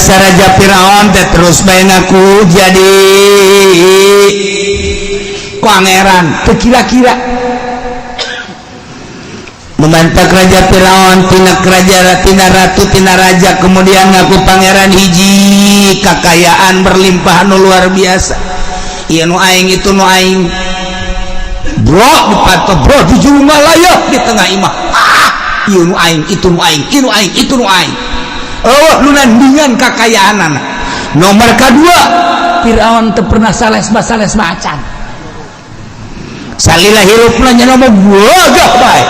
biasa. Raja Firaun teh terus bae ngaku jadi pangeran. Teu kira-kira memantap Raja Firaun tina kerajaan, tina ratu, tina raja, kemudian ngaku pangeran. Hiji, kekayaan berlimpah nu luar biasa. Iya, nu aing, itu nu aing, bro. Dipatok, bro, di layak di tengah imah. Ah, iya, nu aing, itu nu aing, itu nu aing, itu nu aing. Oh, nu nandingan kekayaan anak. Nomor kedua, Firaun teu pernah salesma salesma acan. Salila hirupna nya mah gagah bae,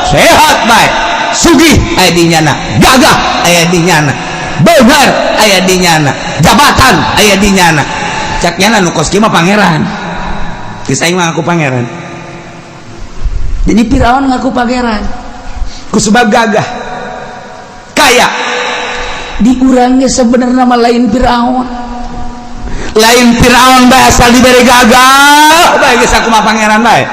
sehat bae, sugih aya di nyana, gagah aya di nyana, beunghar aya di nyana, jabatan aya di nyana. Cak nyana, nu kos kieu mah pangeran. Geus, aing mah ngaku pangeran. Jadi Firaun ngaku pangeran. Ku sebab gagah, kaya. Di urangnya sebenarnya mah lain Firaun. Lain Firaun bae, asal diberi gagah bae, geus, aku mah pangeran bae.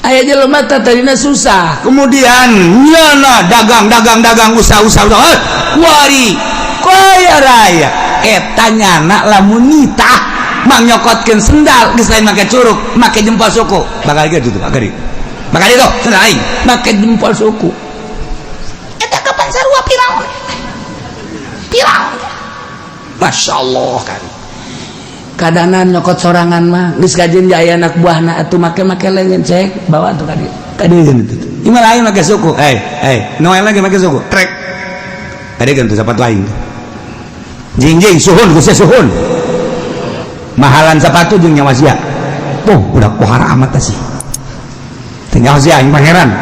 Aya jelema teh tadina susah. Kemudian nyana dagang, dagang, dagang, usaha, usaha, usaha, eh, kuari kaya raya. Eta nyana lamun nitah mang nyokotkeun sendal, geus lain make curuk, make jempol suku. Bakal gitu tuh, bakal bakal itu sendal aing. Make jempol suku. Eta kapan sarua Firaun? Firaun. Masya Allah kan. Kadanan nyokot sorangan mah geus kajeun jaya anak buahna atuh make-make leungeun cek bawa tuh ka dieu. Tadi itu imah lain make suku, eh eh, noel lagi make suku trek tadi kan tuh sepatu aing. Jing jing, suhun geus, suhun mahalan sepatu jeung nyawa sia. Tuh udah kohara amat sih. Tinggal sia, aing pangeran.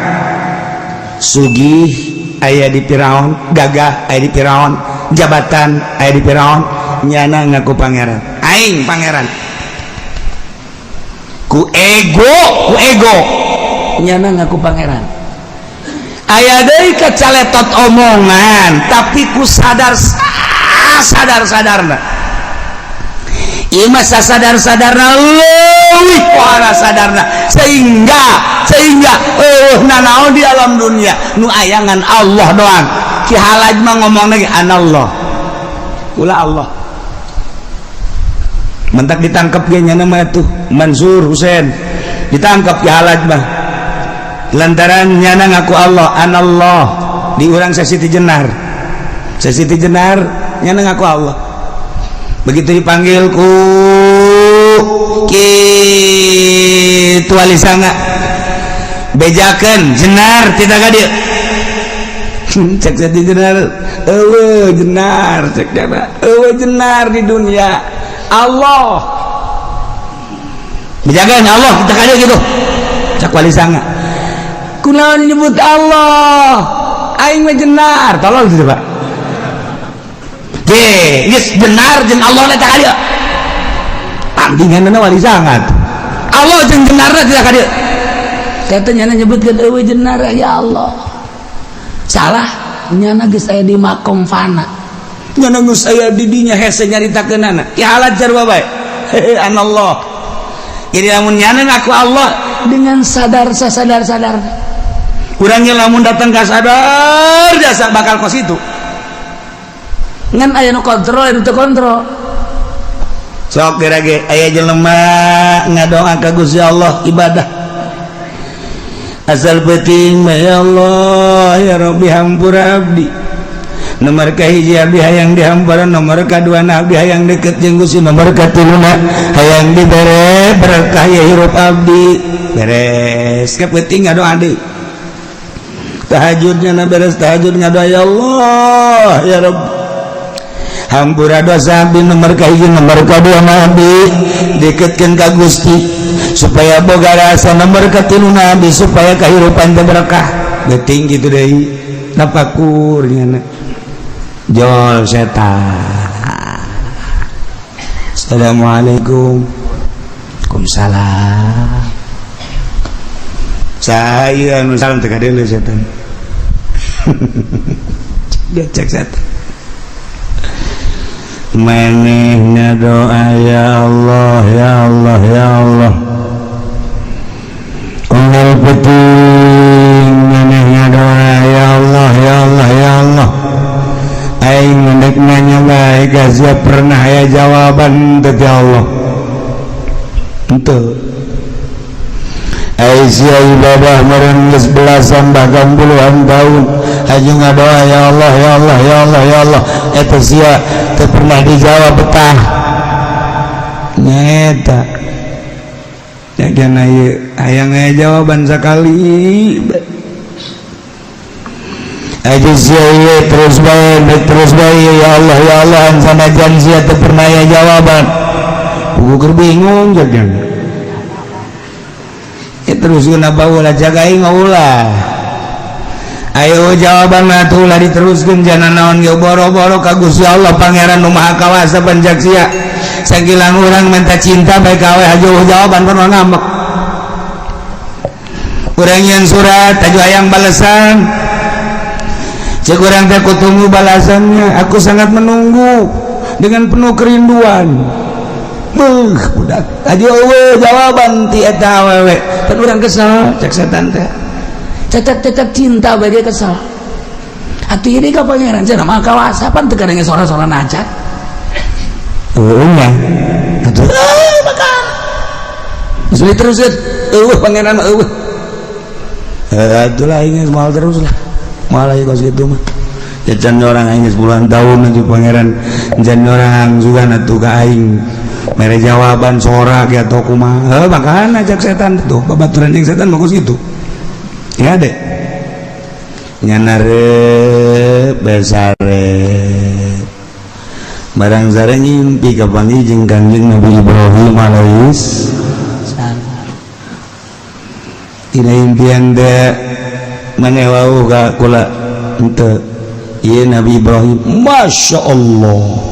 Sugih aya di Firaun, gagah aya di Firaun, jabatan aya di Firaun. Nyana ngaku pangeran, aing pangeran. Ku ego, ku ego. Nyana ngaku pangeran. Aya deui kacaletot omongan, tapi ku sadar sadar sadarna. Ieu mah sadar sadarna leuwih pohara sadarna, sehingga sehingga eueuh nanaon di alam dunia, nu ayangan Allah doang. Ki Halaj mah ngomong lagi, "Anallah, kula Allah." Mentak ditangkap ge nyana mah tuh Mansur Husain ditangkap. Ki Halaj mah lantaran nyana ngaku Allah, "Anallah." Di urang Siti Jenar, Siti Jenar, nyana ngaku Allah. Begitu dipanggil ku kitu wali sanga, "Bejakeun Jenar, tidak ka dieu." Cek Siti Jenar, "Eueuh Jenar." Cek nyana, "Eueuh Jenar di dunia, Allah." "Bejakeun Allah kita ka dieu," gitu cek wali sanga. "Kunaon nyebut Allah? Aing mah Jenar." Tolong gitu, Pak. Ge, geus Jenar jeung Allah teh ka dieu. Tandinganna wali sanga. Allah jeung Jenarna tidak ka dieu. Kata nyana nyebutkeun, "Eueuh Jenar ya Allah." Salah, nyana geus aya di makom fana. Nyana geus aya di dinya, hese nyaritakeunana. Ki Halaj sarua bae. "Anallah." Jadi lamun nyana ngaku Allah dengan sadar sasadar sadar. Kurangnya lamun datang ka sadar jasa bakal kos itu. Ngan aya nu kontrol, aya nu teu kontrol. Sok kira ge aya jelema ngadoa ka Gusti Allah, ibadah asal penting, "Ya Allah, ya Rabbi, hampura abdi. Nomor kahiji, abdi hayang dihampura. Nomor kadua, abdi hayang deket jeung Gusti. Nomor katiluna, hayang dibere berkah ya hirup abdi." Beres ke penting ngadoa deui, tahajudnya na beres tahajud ngadoa, "Ya Allah, ya Rabbi, hampura dosa abdi nomor kahiji, nomor kadua abdi deketkeun ka Gusti supaya boga rasa, nomor katilu abdi supaya kehidupan teh berkah." Geuting gitu deui, napakur nyana jol setan. "Assalamualaikum." "Waalaikumsalam." Saya anu salam teh kadeuleu setan. Dia cek setan, "Manehna doa, 'Ya Allah, ya Allah, ya Allah,' unggal peuting manehna doa, 'Ya Allah, ya Allah, ya Allah.' Aing Sia pernah aya jawaban teh ti Allah? Henteu. Ai sia ibadah meureun geus belasan, bahkan puluhan tahun, haju ngadoa, "Ya Allah, ya Allah, ya Allah, ya Allah," eta sia teu pernah dijawab betah nyeta ya. Kana ieu hayang aya jawaban sakali. Aja sia ieu terus bae, terus bae, "Ya Allah, ya Allah," sanajan sia teu pernah aya jawaban. Buku keur bingung jagan ya, terus guna bawa jaga aing ulah. Ayo jawaban mah tuh ulah diteruskeun. Jana naon ge boro-boro ka Gusti Allah, Pangeran nu Maha Kawasa. Panjak sia sagilang urang minta cinta bae ka awe, hajo jawaban pernah ngambek. Urang yang surat aju hayang balasan, cek urang teh, "Aku tunggu balasannya, aku sangat menunggu dengan penuh kerinduan." Beuh, budak aju eueuh jawaban ti eta awewe kan urang kesel. Cek setan teh Cecek-cecek cinta bae kesel. Atuh ini ka Pangeran cenah Maha Kawasa, pan teu kadenge sora-sora naca. Heueuh nya atuh. Eh, maka sulit terus eueuh Pangeran mah eueuh. Eh, itulah aing geus moal terus lah, moal lagi kos kitu mah. Jajan orang aing geus puluhan tahun atuh Pangeran jan orang sugan atuh ka aing mere jawaban sora ge atau kumaha. Heuh, makana cek setan tuh, babaturan jeung setan mah kos kitu ya deh. Nyana reup besare barang sare ngimpi kapanggih jeung Kangjeng Nabi Ibrahim alaihis salam. Tina impian teh, "Maneh wau ka kula henteu?" "Ieu Nabi Ibrahim." Masya Allah,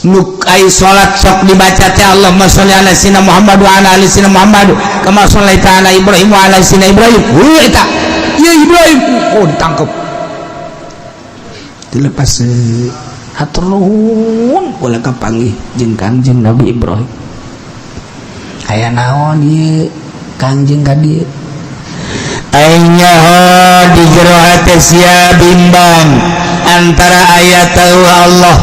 Nu ai salat sok dibaca teh, "Allahumma sholli ala sayyidina Muhammad wa ala ali sayyidina Muhammad kama shallaita ala Ibrahim wa ala sayyidina Ibrahim." Heuh, eta ieu Ibrahim. Oh, ditangkep, dilepas. Hatur nuhun, kula kapanggih jeung Kangjeng Nabi Ibrahim. Aya naon ieu Kangjeng ka dieu? Aing nyaho di jero hate sia bimbang antara aya tahu Allah.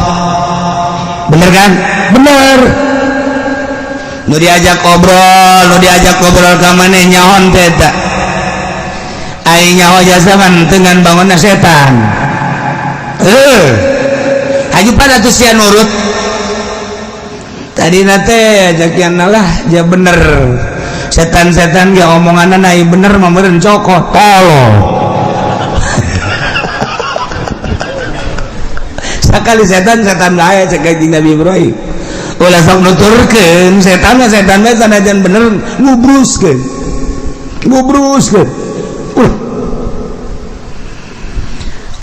Bener kan? Bener. Nu diajak obrol, nu diajak obrol ka maneh nyahon teh eta. Aing nyaho jasa man dengan bangunna setan. Eh, haju pada tuh sia nurut. Tadi nate ajakian lah dia bener. Setan-setan ge omonganna ai bener mah meureun cokot tolong. Sakali setan setan bae, cek Kanjeng Nabi Ibrahim. Ulah sok nuturkeun setan mah, setan mah sanajan bener ngubruskeun. Ngubruskeun. Ulah.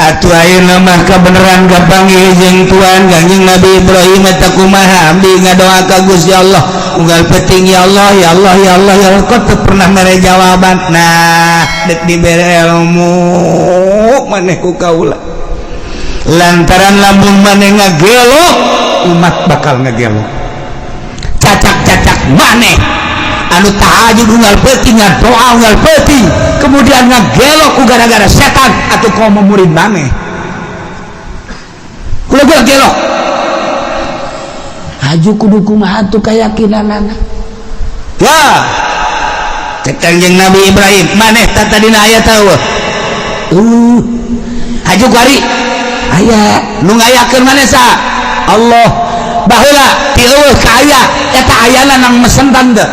Atuh ayeuna mah kabeneran kapanggih jeung Tuhan Kangjeng Nabi Ibrahim eta kumaha? Abdi ngadoa ka Gusti Allah unggal penting, "Ya Allah, ya Allah, ya Allah, ya Allah," kok teu pernah mere jawaban. Nah, dek dibere ilmu maneh ku kaula lantaran lamun maneh ngagelo, umat bakal ngagelo. Cacak-cacak maneh anu tahajud unggal peuting, ngadoa unggal peuting, kemudian ngagelo ku gara-gara setan atau kau murid maneh kula gua gelo. Haju kudu kumaha tuh keyakinanana? Ya, cek Kangjeng Nabi Ibrahim, maneh tah tadina aya tahu haju kuari aya. Nu ngayakeun maneh sa? Allah. Baheula ti eueuh ka aya, eta ayana nang mesentan teu?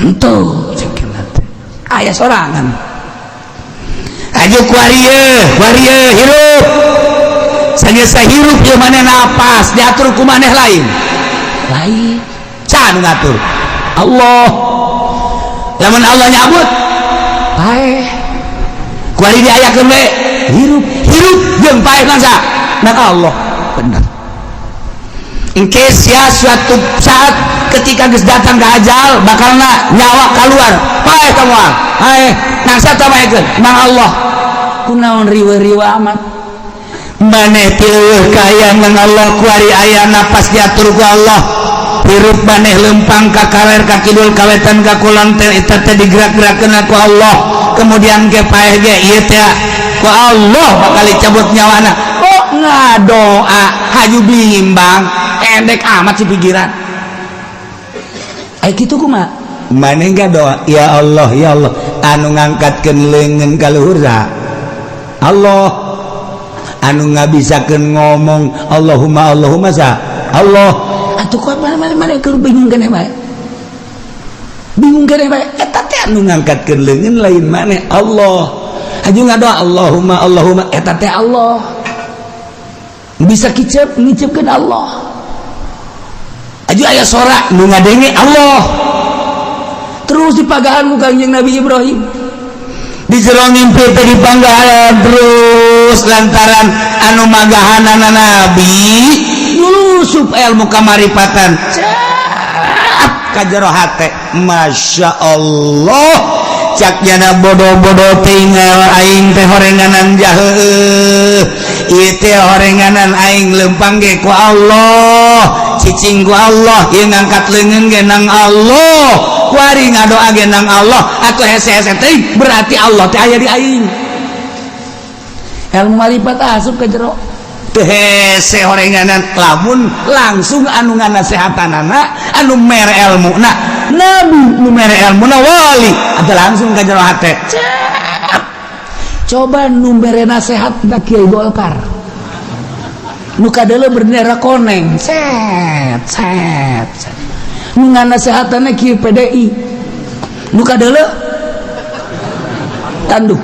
Henteu, cek teh aya sorangan. Haju kuari ye, kuari ye hirup saja, hirup ieu maneh napas diatur ku maneh lain? Lain. Saha nu ngatur? Allah. Lamun Allah nyabut? Paeh. Kuari diayakeun we? Hirup. Hirup jeung paeh nang saha? Nang Allah. Bener. Engke sia suatu saat ketika geus datang ke ajal, bakalna nyawa keluar, paeh ka moal? Paeh. Nang saha paehkeun? Nang Allah. Kunaon riweuh-riweuh amat? Maneh ti eueuh ka aya nang Allah, kuari aya napas diatur ku Allah. Hirup maneh lempang ka kaler, ka kidul, ka wetan, ka kulon teh eta teh digerak-gerakkeun ku Allah. Kemudian ke paeh ge ieu teh ku Allah bakal dicabut nyawana. Oh. Ngadoa haju bimbang, endek amat sih pikiran. Ai kitu kumaha? Maneh doa, ya Allah, ya Allah, anu ngangkatkeun leungeun ka luhur saha? Allah. Anu ngabisakeun ngomong Allahumma Allahumma saha? Allah. Atuh kok mana mana keur bingung keneh bae, bingung keneh bae. Eta teh anu ngangkatkeun leungeun lain maneh, Allah. Haju ngadoa Allahumma Allahumma, eta teh Allah. Bisa kicep ngicepkeun Allah. Aju aya sora nu ngadenge Allah. Terus dipagahan ku Kangjeng Nabi Ibrahim di jero mimpi teh, dipanggahan terus lantaran anu magahanana nabi, nyulusup ilmu kamaripatan cap ka jero hate. Masya Allah, cak jana, bodoh-bodoh tinggal aing teh horenganan jahe. Ieu teh horenganan aing, lempang ge ku Allah, cicing ku Allah, ieu ngangkat leungeun ge nang Allah, kuari ngadoa ge nang Allah. Atuh hese-hese teh berarti Allah teh aya di aing. Ilmu marifat asup ke jero teu hese horenganan lamun langsung anu nganasehatanana, anu mere ilmu na nabi, nu mere ilmu na wali, atau langsung ke jero hate. Cap. Coba nu mere nasehat na Kiai Golkar, nu kadeuleu bendera koneng, set set set. Nu nganasehatanna Kiai PDI, nu kadeuleu tanduk.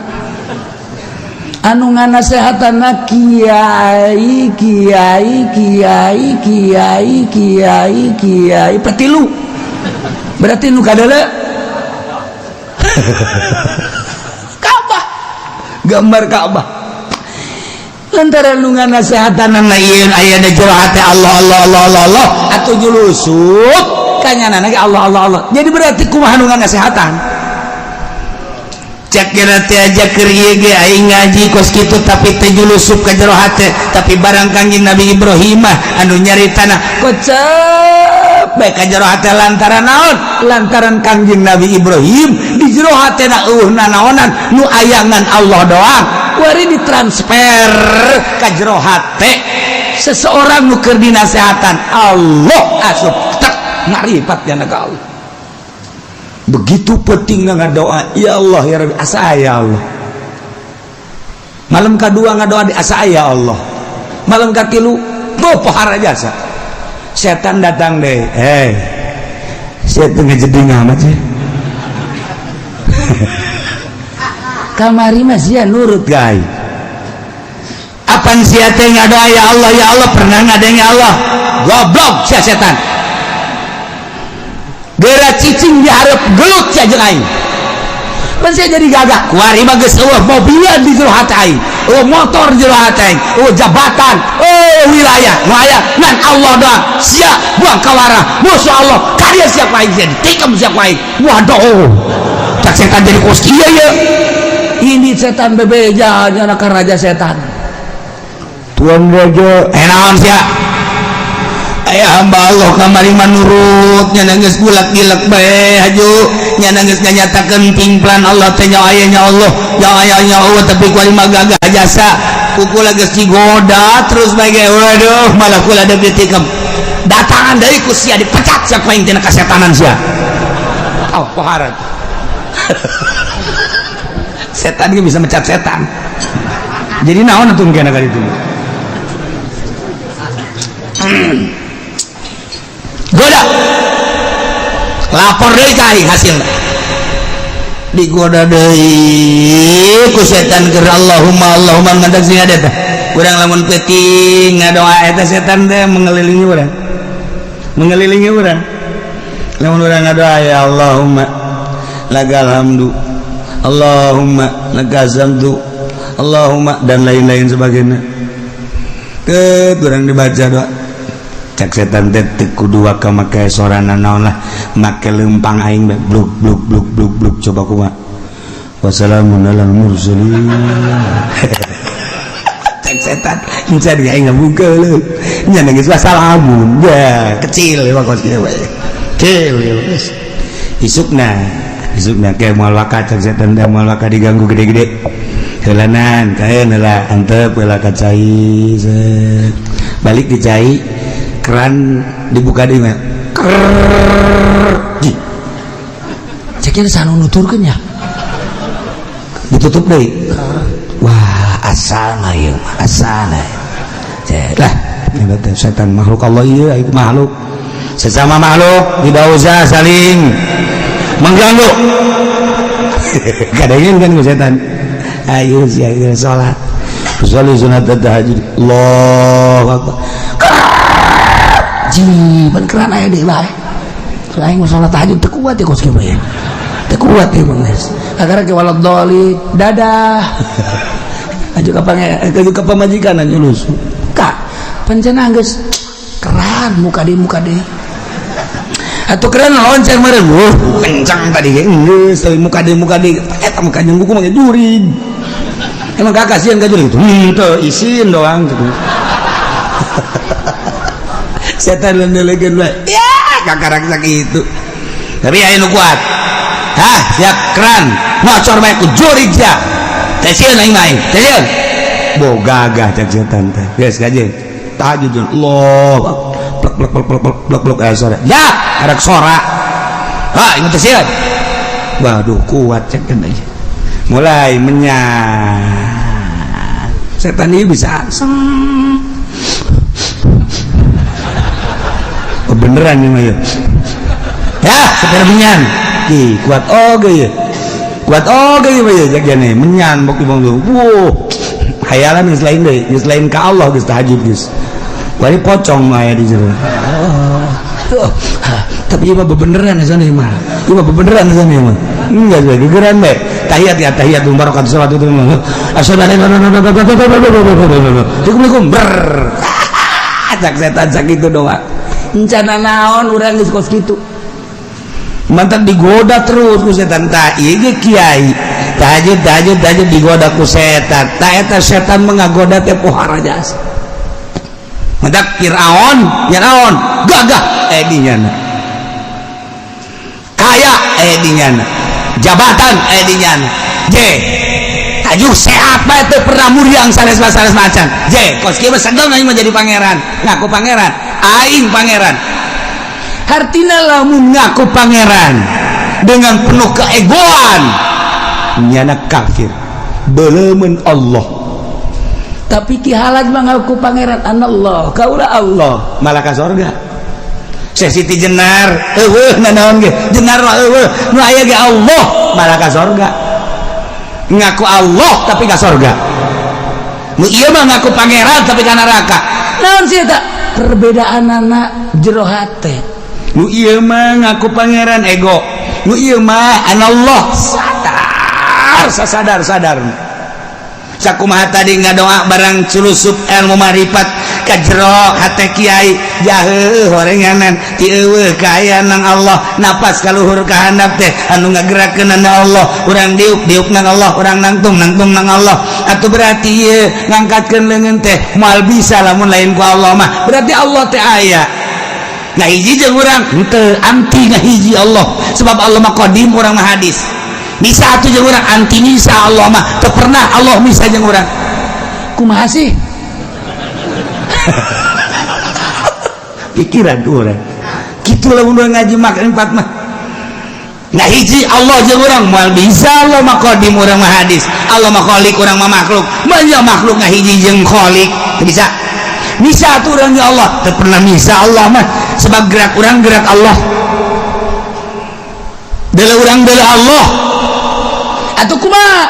Anu nganasehatanna kiai kiai kiai kiai kiai kiai petilu, berarti nu kadeuleu Ka'bah, gambar Ka'bah. Lantaran nu nganasehatanana ieu aya di jero hate Allah Allah Allah Allah Allah, atuh julusuk kanyanana ge Allah Allah Allah. Jadi berarti kumaha nu nganasehatan? Cek kira teh aja keur ieu ge aing ngaji kos kitu, tapi teh julusup ka jero hate. Tapi barang Kangjeng Nabi Ibrahim mah anu nyaritana kocep bae ka jero hate. Lantaran naon? Lantaran Kangjeng Nabi Ibrahim di jero hatena eueuh nanaonan, nu ayangan Allah doang. Kuari ditransfer ka jero hate seseorang nu keur dinasehatan, Allah asup tek, ngaripat jana ka Allah. Begitu penting ngadoa, ya Allah, ya Rabbi, asa ya Allah. Malam kedua ngadoa di asa ya Allah. Malam katilu tuh pohara jasa, setan datang deh, "Eh, saya tuh ngejeding amat sih. Kamari mah sia nurut guys. Apan sia teh ngadoa ya Allah, ya Allah, pernah ngadenge Allah? Goblok sia setan. Gera cicing diharap gelut sia jeung aing. Pan sia jadi gagah. Kuari mah geus eueuh mobilan di jero hati aing, eueuh motor di jero hati aing, eueuh jabatan, eueuh wilayah, nu aya ngan Allah doang. Sia buang kawara, musuh Allah, karya sia ku aing, sia ditikam sia ku aing." Waduh, cak setan jadi kos kieu ye. Ini setan bebeja nya ka raja setan. "Tuan raja, eh, naon sia?" "Aya hamba Allah kamari mah nurut nya, geus gulak-gilek bae haju nya, geus nganyatakeun pingplan Allah teh nya aya nya Allah, nya aya nya Allah, tapi kuari mah gagah jasa ku kula, geus digoda terus bae ge. Waduh, malah kula deuk ditikam, datangan deui ku sia, dipecat sia ku aing tina kasetanan sia." Oh, poharan setan ge bisa mecat setan. Jadi naon atuh kena ka ditu? Goda, lapor deui ka aing hasilna. Digoda deui ku setan keur Allahumma Allahumma ngadak sing ada teh. Urang lamun peuting ngadoa, eta setan teh mengelilingi urang, mengelilingi urang. Lamun urang ngadoa, ya Allahumma lakal hamdu, Allahumma lakal hamdu, Allahumma, dan lain-lain sebagainya, ke kurang dibaca doa, cak setan teh teu kudu waka make sorana naon lah, make lempang aing bae, bluk bluk bluk bluk bluk. Coba kumaha? Wassalamun alal mursalin. Cak setan encan ge aing ngabuka leuh nya, geus wassalamun ya, kecil ya kos kieu we, kecil ya geus. Isukna, isukna kayak moal waka, cak setan teh moal waka diganggu gede-gede. Heulanan kaeun heula, antep heula ka cai, set. Balik di cai, keran dibuka deui mah. Krrrr. Ji. Cek ieu sanu nuturkeun nya. Ditutup deui. Wah, asal mah ieu mah, asal. Cek lah, eta teh setan makhluk Allah ieu, ieu makhluk. Sesama makhluk tidak usah saling mengganggu. Kadangin kan ku setan. Ayo sia salat. Sholli sunat tahajud. Allahu akbar. Ji, ban keran aya deui bae. Aing mah salat tahajud teu kuat ya kos kieu mah ya. Teu kuat ya mah geus. Agar ke waladhdallin. Dadah. Aju ka pange, aju ka pamajikan nyulus. Kak, pancena geus keran muka deui muka deui. Atuh keren lonceng meureun. Wuh, kencang tadi ge geus tapi muka deui eta muka jeung buku mah jurig. Emang gak kasihan ka jurig? Henteu, isin doang gitu. Setan lendelegeun bae. Ya, kakarak sakitu. Tapi aya nu kuat. Hah, siap keran. Ngocor bae ku jurig sia. Teh sieun aing mah aing. Teh sieun. Bo gagah cek setan teh. Geus kajeun. Tahajud Allah. Plek plek plek plek plek plek plek aya sora. Ya, arek sora. Ha, ini teh sieun. Waduh, kuat cek teh. Mulai menyan. Setan ini bisa seng. Oh, beneran ini mah ya. Ya, sekedar menyan. Ki, kuat oge ya. Kuat oge ya mah ya cek jane menyan bok bang. Wuh. Hayalan geus lain deui, geus lain ka Allah geus tahajud geus. Bari pocong mah aya di jero. Oh. Tuh. Tapi ieu mah bebeneran ya sana mah. Ieu mah bebeneran sana mah. Enggak sih, gegeran bae. Tahiyat ya tahiyat barakat salat itu. Assalamualaikum. Assalamualaikum. Ber. Cak setan sakitu doang. Encana naon urang geus kos kitu. Mantap digoda terus ku setan tah ieu ge kiai. Tahajud tahajud tahajud digoda ku setan. Tah eta setan mengagoda teh pohara jasa. Mantap Firaun, Firaun gagah dinyana. Kaya dinyana. Jabatan dinyana. J. Tajuk sehat bae teu pernah muriang sanes sanes macan. J, kos kieu mah segeng aing mah jadi pangeran. Ngaku pangeran, aing pangeran. Hartina lamun ngaku pangeran dengan penuh keegoan nyana kafir. Beleumeun Allah. Tapi Ki Halaj mah ngaku pangeran anallah, kaula Allah, malah ka sorga. Syekh Siti Jenar, eueuh nanaon ge? Jenar mah eueuh, nu aya ge Allah, malah ka sorga. Ngaku Allah tapi ka sorga. Nu ieu mah ngaku pangeran tapi ka neraka. Naon sih eta? Perbedaanana jero hate. Nu ieu mah ngaku pangeran ego. Nu ieu mah anallah sadar, sasadar-sadar. Sakumaha tadi ngadoa barang culusup ilmu marifat ka jero hate kiai jaheuh horenganan ti eueuh ka nang Allah, napas kaluhur ka handap teh anu ngagerakeun Allah, urang diuk diuk nang Allah, urang nangtung nangtung nang Allah. Atuh berarti ieu ngangkatkeun leungeun teh moal bisa lamun lain ku Allah mah, berarti Allah teh aya ngahiji jeung urang henteu, anti ngahiji Allah sebab Allah mah qadim, urang mah hadis. Bisa atuh jeung urang anti misa Allah mah teu pernah Allah misa jeung urang. Kumaha sih? Pikiran urang kitu lamun urang ngaji makrifat mah. Ngahiji Allah jeung urang moal bisa, Allah mah qadim, urang mah hadis. Allah mah khalik, urang mah makhluk. Moal makhluk ngahiji jeung khalik teu bisa. Misa atuh urang ya Allah teu pernah misa Allah mah sebab gerak urang gerak Allah, deuleu urang deuleu Allah. Atuh kumaha?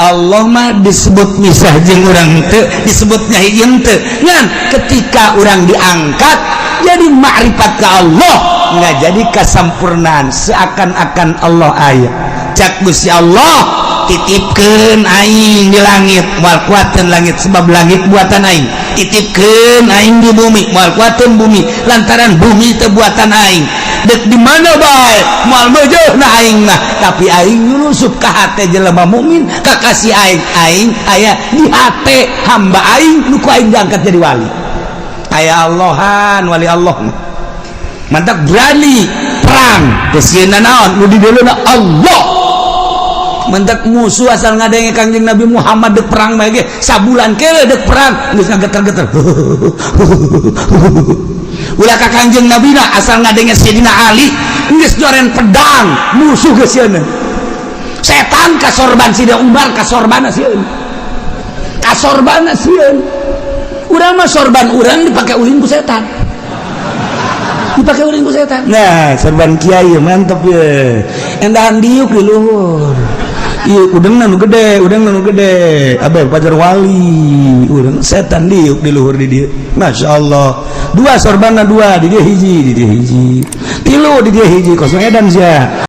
Allah mah disebut misah jeung urang teu, disebutnya hiji henteu. Ngan ketika urang diangkat jadi makrifat ke Allah, nggak jadi kesampurnaan seakan-akan Allah aya. Cak Gusti Allah titipkeun aing di langit, moal kuateun langit sebab langit buatan aing. Titipkeun aing di bumi, moal kuateun bumi lantaran bumi teu buatan aing. Dek di mana bae moal meujeuhna aing mah, tapi aing nyulusup ka hate jelema mukmin, kakasih aing, aing aya di hate hamba aing nu ku aing diangkat jadi wali. Aya Allahan wali Allah mah. Mantap berani perang teu sieun naon nu dideuleuna Allah. Mentek musuh asal ngadenge Kangjeng Nabi Muhammad dek perang mah ge, sabulan kele dek perang geus ngageter-geter. Ulah ka Kangjeng Nabi na, asal ngadenge Sayyidina Ali geus joren pedang, musuh geus sieun. Setan kasorban Sidina Umar, kasorbana sieun, kasorbana sieun. Urang mah sorban urang dipake ulin ku setan, dipakai ulin ku setan. Nah, sorban kiai mantep ya, endahan diuk di luhur. Iya, udang nu gede, udang nu gede. Abe pajar wali, udang setan diuk di luhur di dia. Masya Allah. Dua sorbana dua, di dia hiji, di dia hiji. Tilu di dia hiji, kosong edan sia.